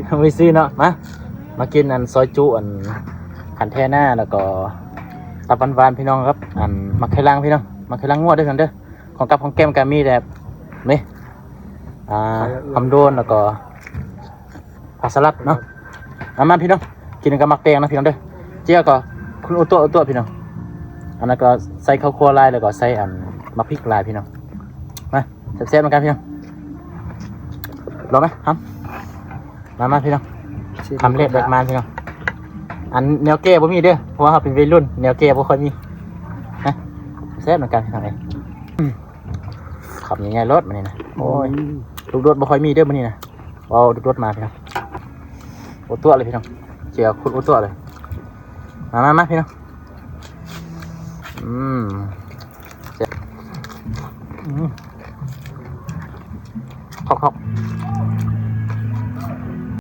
ບໍ່ມີຊື້ເນາະ. ມາ ມາກິນອັນຊອຍຈຸ ອັນຄັນແທນາ ແລ້ວກໍຕັບຫວານໆ ພີ່ນ້ອງ ກັບອັນໝາກໄຂ່ຫຼັງ ພີ່ນ້ອງ ໝາກໄຂ່ຫຼັງງົວເດີ້ພີ່ນ້ອງເດີ້. ຂອງກັບຂອງແກ້ມກໍມີແບບນີ້ ອ່າ ຫອມໂດນ ແລ້ວກໍ ຜັກສະຫຼັດເນາະ. ມາ ມາພີ່ນ້ອງ ກິນກັບໝາກແຕງນະພີ່ນ້ອງເດີ້. ເຈ້ຍກໍຄຸນອຸຕົວະ ອຸຕົວະ ພີ່ນ້ອງ. ອັນນັ້ນກໍໃສ່ເຂົ້າຂົ້ວຫຼາຍ ແລ້ວກໍໃສ່ອັນໝາກພິກຫຼາຍ ພີ່ນ້ອງ. ມາແຊບໆນຳກັນພີ່ນ້ອງ. ລອງໄໝ? ຫຳ ມາ ມາພີ່ນ້ອງ. ຄຳແລກແບກມານພີ່ນ້ອງ. ອັນແນວແກ້ບໍ່ມີເດີ້ ເພາະວ່າເຮົາເປັນໄວລຸ້ນ ແນວແກ້ບໍ່ຄ່ອຍມີ. ມາແຊບນຳກັນພີ່ນ້ອງເອີຍ. ອືມ ຄຳໃຫຍ່ໆໂລດມື້ນີ້ນະ. ໂອ້ຍ ອືມ ລູກໂດດບໍ່ຄ່ອຍມີເດີ້ມື້ນີ້ນະ. ເອົາໂດດໆມາພີ່ນ້ອງ. ໂອຕົວະເລີຍພີ່ນ້ອງ ເຈ້ຍຂຸດໂອຕົວະເລີຍ. ມາ ມາ ມາພີ່ນ້ອງ. ອືມ ແຊບ ອືມ ຄອກໆ.